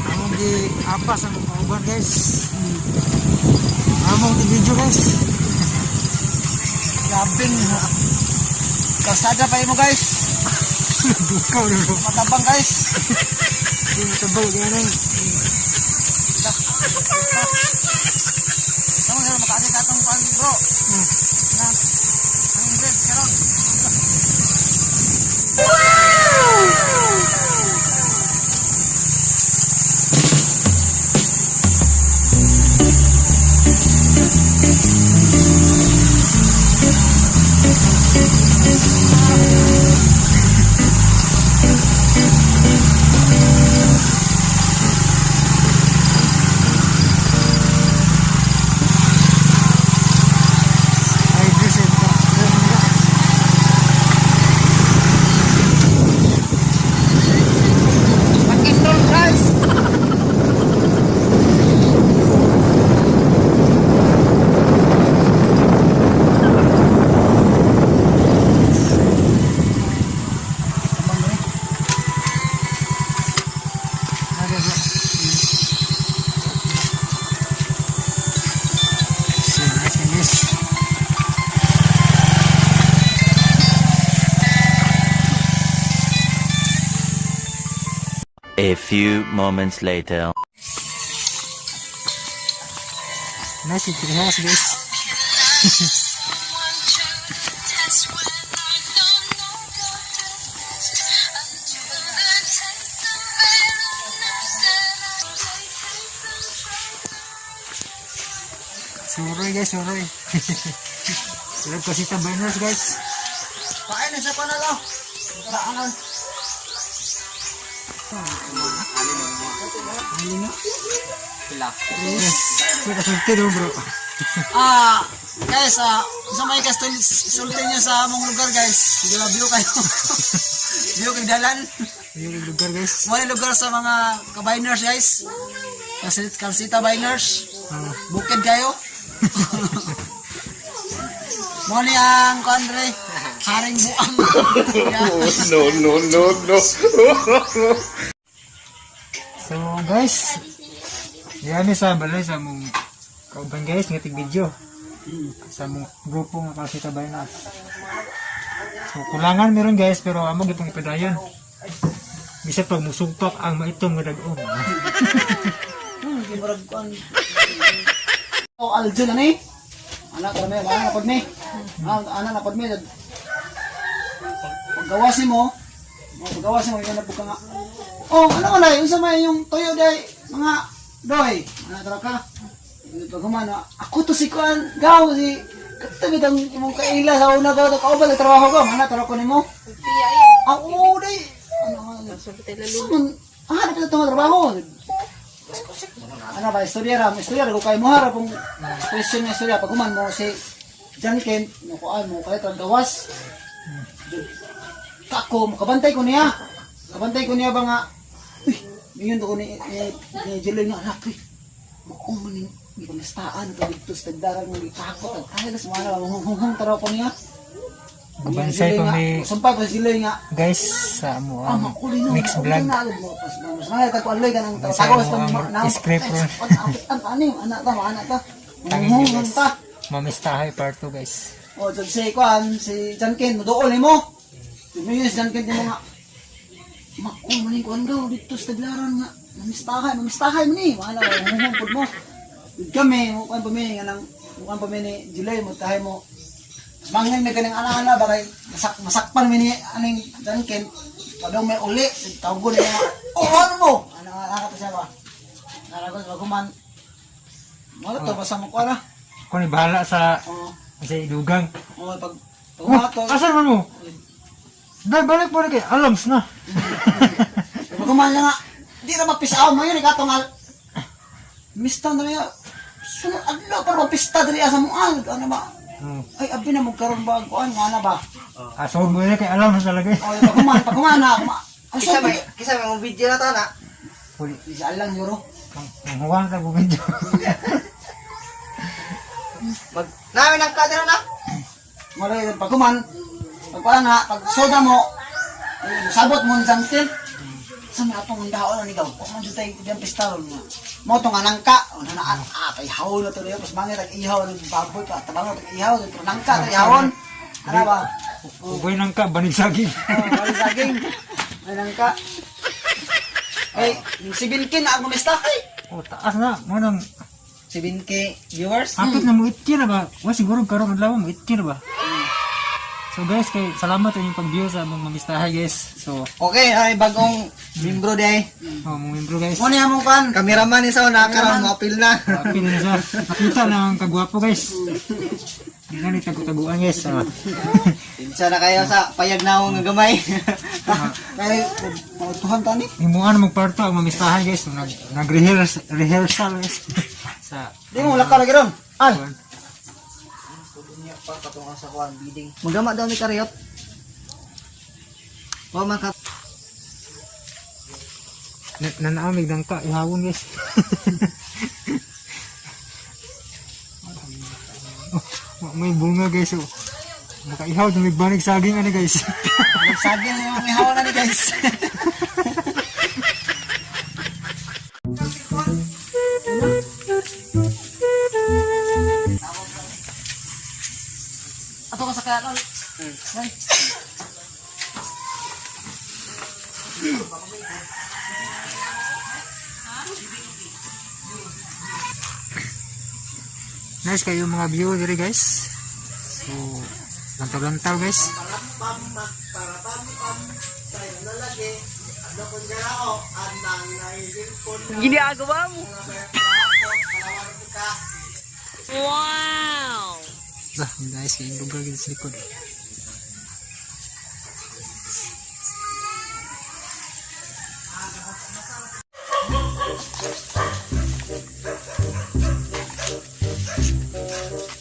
Among gi apas ang kauban, guys. Among di video, guys. Grabing kalsada pa mo, guys. Dukaw na, bro. Matabang, guys. Di mo tabang ganun. Sama sa makaagi ka atong pan, bro. Na ang bread karon. Ay, Diyos, eh, bro. Mag-enroll, guys. Ano, bro? Sige, sige. A few moments later. Nice yung trehas, guys. Suroy, guys, suroy. Tulad kasi Biners, guys. Kain na sa panalo. Saan? Alin na? Pila. Yes. So, kasulti no, bro. Ah, guys, sa may kastul sulti niyo sa among lugar, guys. Sige ba view kayo. View kay dalan. Yung lugar, guys. Mo ni lugar sa mga kabiners, guys. Kasi Kalsita Biners. Ah, Bukid kayo. Mo ni ang kuan dre, Haring Buang. Yeah. No, no, no, no. So guys, yan sa balay sa mong kauban, guys, nga tig video. Sa mong grupo nga Kalsita Biners. So kulangan meron, guys, pero amo gipong ipadayon. Bisa pag musugpak ang maitom nga dag-om. Di murag kuan. Oh, Aljun ani. Anak kami, ana na pod mi. Ah, ana na pod mi. Paggawas nimo, oh, paggawas nimo yun na pud ka nga. Oh, ano ka lai? Unsa may yung tuyo day mga doy? Ana tara ka. Pag human, ako to si kuan, gaw si Katabi ang imong kaila sa una ba kauban sa trabaho ko, ana tara ko nimo. Piya eh. Ang oo day. Ano nga? Sumun, ah, dapat ito nga trabaho. Ano ba, istorya ra, istorya ra ko kay mo harap kung question nga istorya pag human mo si John Kent, mo kuan mo kay tag gawas. Kako, makabantay ko niya. Kabantay ko niya ba nga, uy, yun ko ni Juloy nga anak, uy. Mao man ni gipanastaan ito dito sa tagdaran mo gitakot ang kaya sa mga hunghung taraw ko niya. Gubansay pa may Sumpay pa si Juloy nga, guys sa amo Ah, ang makuli no. mix vlog. Mas mga tagkuan loy kanang Sa tago amo sa ang script ron. Ang ani, anak ta, anak ta. Tangin niyo, Hunghung guys. ta. Mamistahay part 2, guys. O jud si kuan si Janken moduol nimo. Tumiyo si Janken nimo nga. Mako man kuan gaw dito sa taglaran nga. Mamistahay, mamistahay man ni. Wala hunghung pud mo. Jud kami, mo kuan pa mi nga nang kuan pa mi ni July mo tahay mo. Mas mangin may kanang ana-ana ba kay masakpan mi ni aning Janken. Padong may uli, tawgon niya nga. Oh, ano mo? Ano nga ka siya ba? Naragon baguman. Wala to basta mo kuan ah. Kung ni bahala sa Oo. sa idugang. Oh, pag Oh, pag to, asan man mo? Dahil balik mo na kay alams na. pag kumain nga, di na mapisaw mo yun, ikaw nga. Mista na niya, sunod adlaw para mapista diri sa muan, ano ba? Ay, abi na mo karon ba ang kuan, nga na ba? Ah, so mo na kay alams talaga. eh. Oh, pag kumain na, Kisa may, kisa may mong video na to na. Huli. Di sa alang yuro. Ang huwang ka video. Mag, namin ang kadra na. Malay pag kuman, pag kuan na, pag soda mo, Sabot mo ni Jankin. Sa may atong daon na nigaw. Wa man jud tay diyang pista ron nga. Mo to nga nangka. O na na tay haw na to niyo pas mangit ang ihaw ng baboy pa. Tabang tag ihaw pero nangka tay ihawon. Ano ba? Uboy nang ka banig saging. Oh, wala saging. May nangka. Ay, si Binkin na ang gumistahay. Oh, taas na mo nang 7K viewers. hapit na mo 8K na ba? Wa siguro karon adlaw mo 8K na ba? So guys, kay salamat sa inyong pag-view sa among mamistahay guys. So, Okay, ay bagong membro di ay. oh, mong membro guys. Mo niya mong kan. Cameraman ni sa una karon mo apil na. Apil na siya. Nakita na ang kagwapo guys. Hindi na ni tagu-taguan guys. Ah. Pinsa na kayo sa payag na akong nga gamay. Kay mautuhan tani. Himuan magparto ang mamistahan guys. Nag nag-rehearse rehearsal guys. Sa Di mo lakaw lagi ron. Ay, pa katong sa kuan bidding. Magama daw ni kariyot. Wa man ka nanaamig nang ka ihawon guys. Oh, may bunga guys. Oh. Makaihaw na may banig saging ano guys. saging na yung ihaw na ni guys. Ato ka sa kaya Ay. Nice kayo mga view diri guys. So, lantaw-lantaw guys. Ginagawa mo. Bah, nice kayong lugar dito sa likod.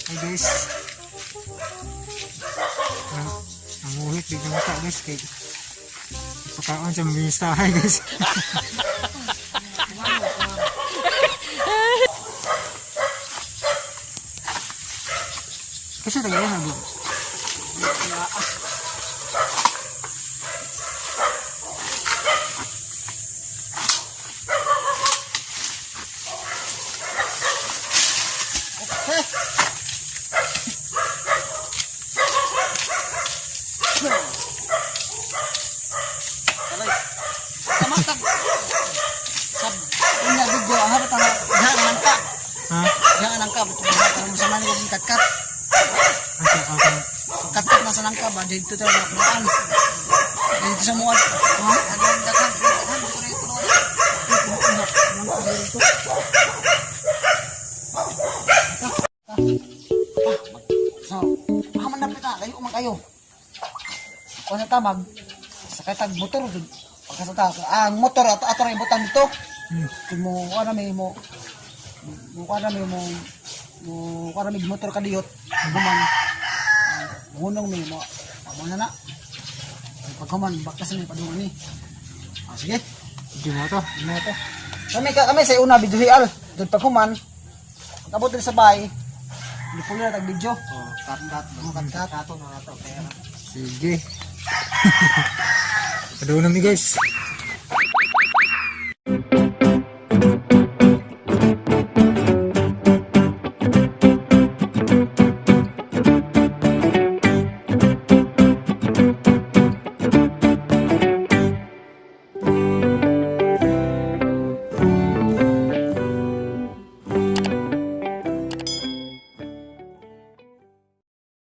Hi guys. Ang ang uhit biglang mata guys kay pagkaon sa mga hi guys. Kasi tayo na bro. Tama tag. Sab unya video ang hapit ang diha ang nangka. Ha? Diha ang nangka para mo sama ni kong katkat. Asa asa. Katkat na sa nangka ba dito tayo na kuan. Dito sa muat. Ha? Daghan daghan daghan ko rin kuno. So, haman na pita kayo man kayo. Kuan sa tamag sakay tag motor jud. Pagka sa ta, ang motor ato ato ra ibutan dito. Hmm. Mo kuan na may mo mo kuan na may mo mo kuan na may motor kadiyot. Guman. Hunong may mo. Amo na na. Paghuman baktas ni padungan ni. Ah, sige. Di mo to. Ano to? Kami ka kami sa una video hial. Doon paghuman. Pag-abot din sa bahay. Hindi po na tag video. Oh, cut cut. Mga cut-cut. Kato na nato pera. Sige. Padulong mi guys.